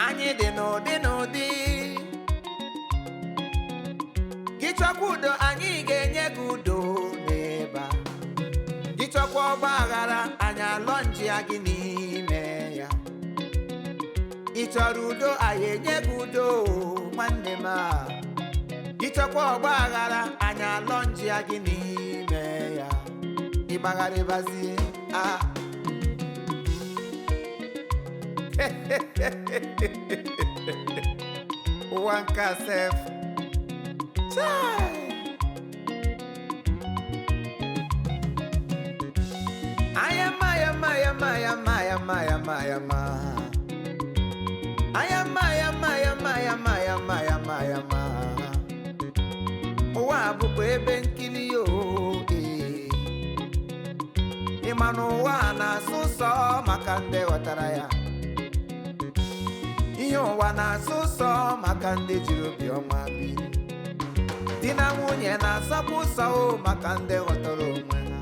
Anyị dị n'ụdị n'ụdị. Gị chọkwa udo, anyị ga-enye gị udo n'ebe a. Gị chọkwa ọgba aghara, anyị alọ njia gị n'ime ya. Ị chọrọ udo, anyị enye gị udo, nwanne m a. Gị chọkwa ọgba aghara, anyị alọ njia gị n'ime ya. Ịgbagharịbazie a. Ụwa nke a sef. Chai! Ayama, ayama, ayama, ayama, ayama, ayama, ayama. Ayama, ayama, ayama, ayama, ayama, ayama, ayama. Ụwa a bụkwa ebe nkiri o, ee. Ị ma na ụwa a na-asụ ụsọ maka ndị ghọtara ya. Ihe ụwa na-asụ ụsọ maka ndị jiri obiọma biri. Di na nwunye na-asọkwa ụsọ o maka ndị ghọtara onwe ha.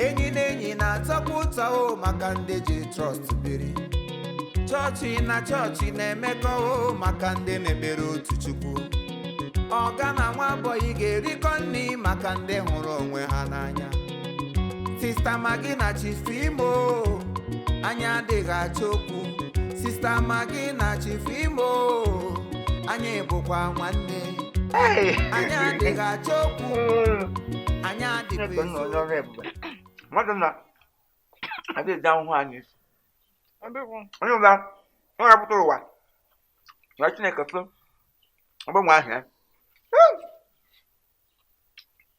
Enyi na enyi na-atọkwa ụtọ o maka ndị ji trọst biri. Chọọchị na chọọchị na-emekọ o maka ndị na-ekpere otu Chukwu. Ọga na nwa bọyị ga-erikọ nri maka ndị hụrụ onwe ha n'anya. Sista Magi na Chief Imo, anyị adịghị achọ okwu. Sista Magi na Chief Imo, anyị bụkwa nwanne. Anyị adịghị achọ okwu, anyị adịghị Chineke nna ezo. Onye ọrụ ebube mmadụ na adịghị ahụhụ anyị isi. Onye ọbụla ọ ga-apụta ụwa na Chineke so ọgbanwe ahụ ya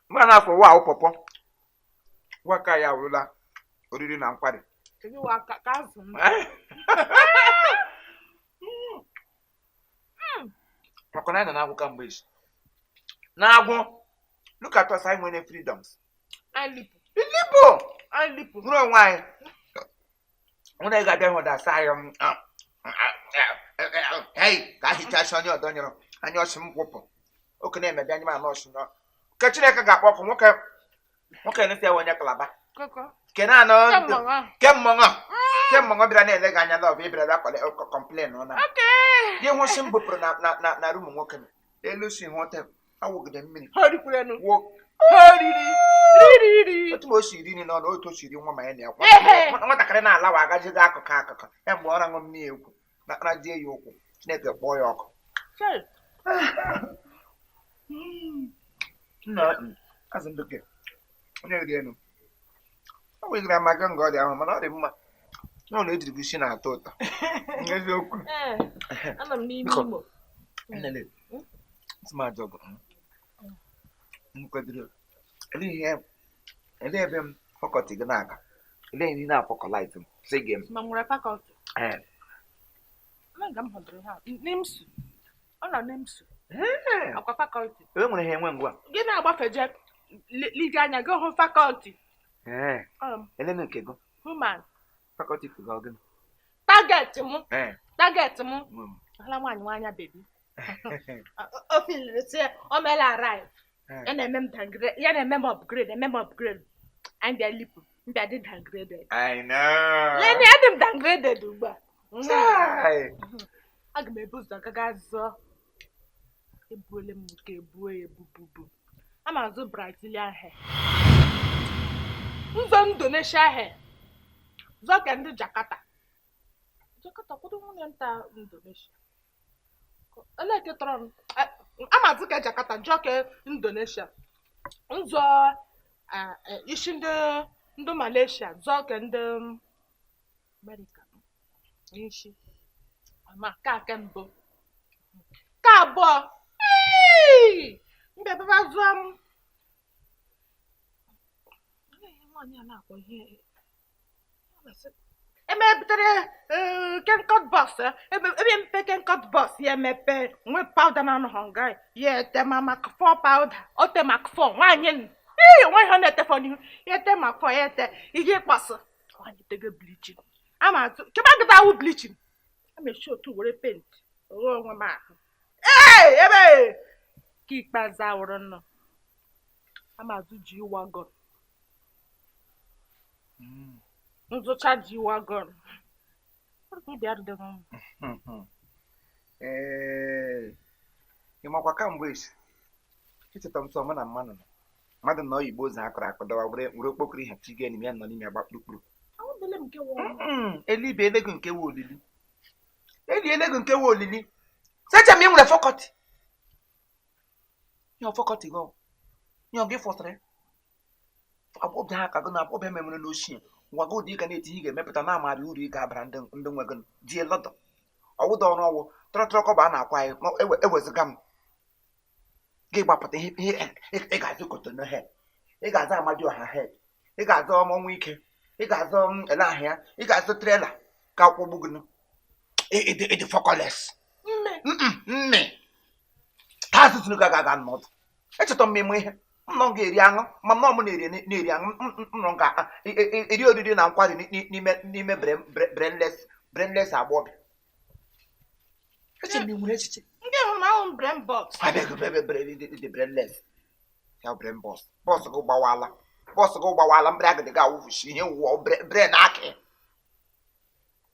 mgbe a na-afọ ụwa ahụ pọpọ ụwa ka ya awụrụla oriri na nkwari. Kedu ụwa ka azụ m? Maka na anyị nọ n'agwụ kamgbe echi na-agwụ. Look at us, anyị nwere freedoms. Anyị lipụ. Lipo. Anyị lipụ. Nwere onwe anyị nwere ga-abịa hụ dasa anyị hei ka ahichasị onye ọdọ nyụrụ anya ọchị m kwụpụ oke na-emebi anya m anụ ọchị nọ ke Chineke ga-akpọ ọkụ nwoke nwoke nesi ya onye kalaba Koko. kene anọ. Kemgbe nwa. Kemmọṅọ kemmọṅọ bịara na-ele gị anya lọv ịbịara bịa kọle complain ọ na Okay. gị hụsị m bupụrụ na room nwoke m elu si hụ awụgide mmiri. Ha rikwurenu. Wụ Ha riri. Riri riri. Otu ma o si ri nri n'ọnụ, otu o si ri nwa ma ya na ya Ehe. nwatakịrị na-alawa agajigo akụkụ akụkụ ya mgbe ọ na-aṅụ mmiri egwu na na die ya ụkwụ, Chineke kpọọ ya ọkụ. Chai. Nna azụ ndụ ke onye ri elu ọ nwegara maka nga ọ dị ahụ mana ọ dị mma na ọ na-ejiri gị isi na-atọ ụtọ eziokwu. Ee, anọ m n'ime Biko. Imo. Nnele, sị m ajọ gị m kwadoro ele ihe ele ebe m faculty gị na-aga ele ihe na-afọkọlait m sị gị m. Ma m nwere faculty. Ee. Ele nga m hụdụrụ ha. N'IMSU. Ọ nọ n'IMSU. Ee. Akwa faculty. E nwere ihe enwe ngwa. Gị na-agbafeje lije anya gị hụ faculty. Ee. Ele nke gị. Human. Faculty gị ọ gịnị? Target m. Ee. Target m. Ahụla nwaanyị nwanya baby. O filiri sị o meela arrive. Ya na-eme m downgrade, ya na-eme m upgrade, eme m upgrade. Anyị bịa lipụ, m bịa dị downgraded. I know. Leni, adị m downgraded ugbu a. Chai. Aga m ebu ụzọ gaga zụọ. Ebuole m nke ebuo ebububu. A ma azụ Brazilian hair. Nzọ Indonesia hair. Zụọ ka ndị Jakarta. Jakarta kwado nwunye nta Indonesia. Olee nke tọrọ m? A ma azụ ka Jakarta, jụọ ka Indonesia. Nzọ isi ndị Malaysia, zụọ ka ndị America. Isi. Ma nke mbụ. Nke abụọ. Ee! Mbịa bịa zụọ m. Olee ihe nwaanyị a na-akpọ ihe? Emebutere kenkọt bọs ebe ebe mmepe kenkọt bọs ya emepe nwe powder na anọghọ nga ya ete ma mak 4 powder o te mak 4 nwaanyị ee onwe ihe ọ na-etefọ n'ihu ya ete mak 4 ya ete ihe ịkpasị nwaanyị tego bleaching ama atụ chebe agịta awụ bleaching ama esi otu were paint oghe onwe m ahụ ee ebe nke ikpeazụ awụrụ nnọọ ama azụ ji wagon nzụcha ji wagon. Obi adịghị m mma. Ee, ị makwa kamgbe esi echeta m sọ mụ na mmadụ nọ mmadụ na oyibo ụzọ akụrụ akụ dọwa were were okpokoro ihe tiga enyi ya nọ n'ime agba kpurukpuru. Ahụbele m nke wụ ọnwụ. Elibe elego nke wụ olili, eli elego nke wụ olili seche m ị nwere faculty ihe faculty gị ihe ọ gị fọsịrị agbọbịa ha ka gị na agbọbịa memere n'ochie ngwa gị ụdị ị ga na-etinye ị ga-emepụta na-amarị uru ị ga-abara ndị ndị nwe gị die lọdọ ọwụda ọrụ ọwụ tọrọtọrọ kọba a na-akwa anyị ewezụga m gị gbapụta ihe ihe ị ga-azụ kotono head, ị ga-azụ amadioha head, ị ga-azụ ọmọnwụ ike, ị ga-azụ ele ahịa, ị ga-azụ trailer ka akwụgbu gị ịdị fọkọles. Mme. Mme ha asụsụ ga aga n'ọdụ echeta m ịmụ ihe m nọ ga-eri aṅụ ma m nọ m na-eri na-eri aṅụ m nọ ga eri oriri na nkwari n'ime n'ime brainless brainless agbọbịa. Eche m ị nwere echiche. Ndị hụrụ m ahụ m brain box. Abịaghị ebe dị brainless ya brain box bọs gị gbawala, bọs gị gbawala mbre agịdị gị awụfuchi ihe wụọ brain akị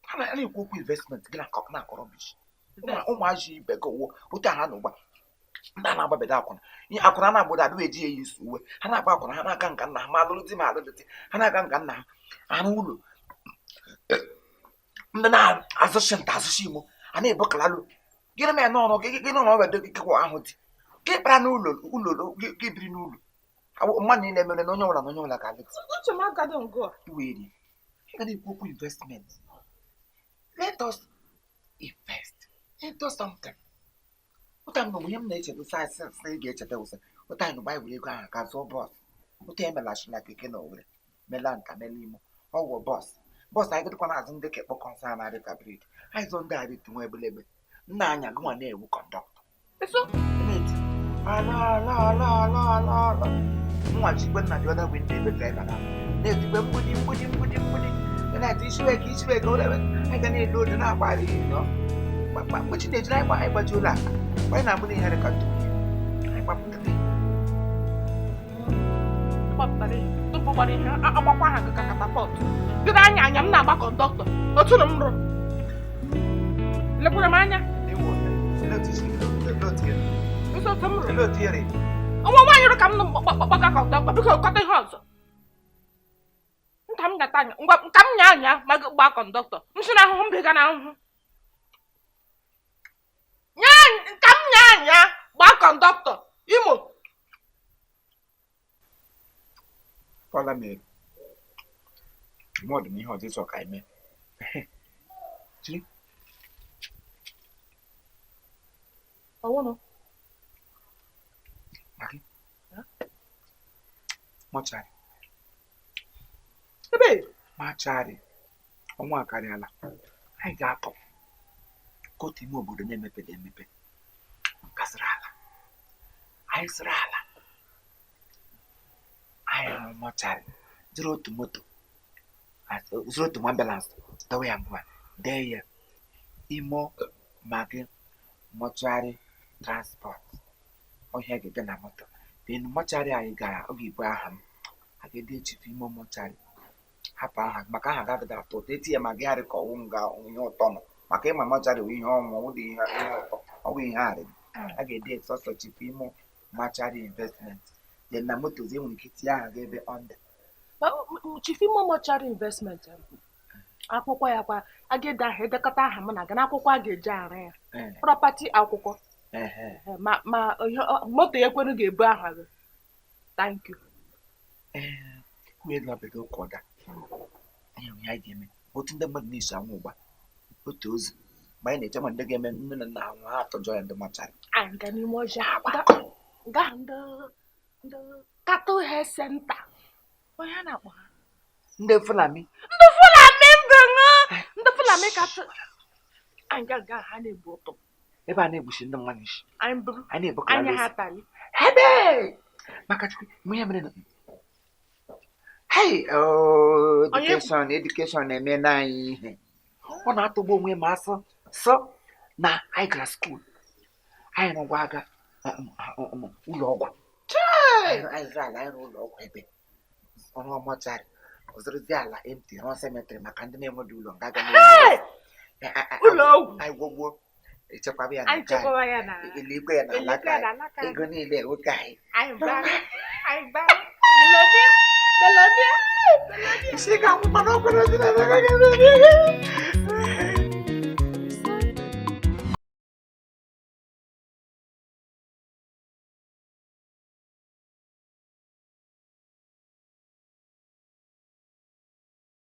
a na-ekwu okwu investment gị na-akọrọ rubbish. Ụmụazị ibe gị wụ otu a ha na ụgba ndị a na-agbabeda akwụna ihe akwụna a na-agbado adịghị eji ya eyi isi uwe ha na-agba akwụna ha na-aga nka nna ha ma alụrụ di ma alụrụ di ha na-aga nka nna ha arụ ụlọ ndị na-azụchi nta azụchi imo a na-ebokalalu gịnị mere n'ọrụ gị gị n'ọrụ ọbịa gị kekwa ahụ dị gị kpara n'ụlọ ụlọ gị gị biri n'ụlọ mmadụ niile mere na onye ọbụla na onye ọbụla ga-alụ di. Uche m agado ngụ a. Iwere ị ga na-ekwu okwu investment. Let us invest into something. Ụta m na ihe m na-echeta sị sị sị ị ga-echeta ụsị ụta anyị na were ego ahụ ka zụọ bọs ụta emelachila keke na Owerri mela nka mela imo ọgwụ bọs bọs anyị gịdịkwa na-azụ ndị ka kpọkọnsọ a na-arị ka bred anyị zụọ ndị arị tụnwa ebelebe nna anya gụnwa na-ewu conductor. Eso. Na-eti ala ala ala ala ala ala nwa chikwe nna dị ọda window ebe driver na na-etikwe mgbidi mgbidi mgbidi mgbidi ị na-eti isiweke isiweke ụlọ ebe anyị ga na-elu olu na-agbari nọ mgbe chi na-ejiri anyị anyị gbaji ụlọ akpa anyị na-agbụ n'ihe dị ka ntụ anyị gbapụtara. Gbapụtara ihe tupu gbara ihe agbakwa ha gị ka catapult gịrị anya anya m na-agba conductor otu na m rụ lekwara m anya nso otu m rụ nwa nwaanyị rụ ka m nụ gbaga conductor biko kọta ihe ọzọ nka m gata anya ngwa ka m nya anya ma gị gbaa conductor m si na ahụhụ m bega na ahụhụ nya ka m nya anya gbaa conductor Imo. Kọla mere mmadụ na ihe ọzọ ịchọ ka anyị mee jiri. Ọwụnụ. Maggi mortuary. Ebe. Mortuary ọnwa akarịala anyị ga-apụ ka otu ime obodo na-emepeghị emepe kasịrị ala anyị sịrị ala anyị hụrụ mortuary zụrụ otu moto zụrụ otu ambulance dọwa ya ngwa dee ya Imo Maggi mortuary transport ọhịa ga-ede na moto. Then mortuary anyị gara ọ ga-ebu aha m a ga-ede Chief Imo mortuary hapụ aha maka aha ga-agada atọ ụtọ etinye ma gị arị ka ọwụ nga ihe ụtọ nọ maka ịma mortuary bụ ihe ọnwụ ọwụ dị ihe ihe ụtọ ọ bụ ihe arị a ga-ede sọsọ Chief Imo mortuary investment. Then na moto e nwere ike tinye aha gị ebe under. Chief Imo mortuary investment akwụkwọ ya kwa a ga-ede aha edekọta aha m na ga n'akwụkwọ a ga-eji arụ ya property akwụkwọ. Ma ma ihe moto ya ekwenu ga-ebu aha gị, thank you. Ee, wee lọbedo ụka ụda ihe ihe anyị ga-eme otu ndị mmadụ na-esi anwụ ụgba otu ozu mgbe anyị na-eche ma ndị ga-eme nne na nna ha nwụọ ha atọjọ ya ndị mortuary. Anyị ga n'ime ọhịa ga ndị ndị cattle health center onye a na-akpọ ha. Ndị Fulani. Ndị Fulani mbụ ndị Fulani cattle anyị ga ga ha na-ebu ụtụ. Ebe a na-egbuchi ndị mmadụ isi. Anyị buru anyị na-ebukara anya ha ozu. Tali. Ebe maka Chukwu mgbe ihe mere na hey oh, education education na-eme na anyị ihe ọ na-atọgbu onwe ma asọ sọ na anyị gara school anyị nọgwa aga ụlọ ọgwụ anyị zụrụ ala anyị rụrụ ụlọ ọgwụ ebe ọrụ mortuary ọzọrọzi ala empty rụọ cemetery maka ndị na-enweghị ụlọ nga ga na Ụlọ ọgwụ. Anyị gwọgbuo, echekwaba ya na Anyị nke anyị. chekwaba ya na Elikwe ya na elikwe alaka ya na anyị. alaka anyị. Ego niile nwoke anyị. Anyị gbara, anyị gbara. Millionaire, millionaire. Isi ga-anwụ mana ọ kwere dị na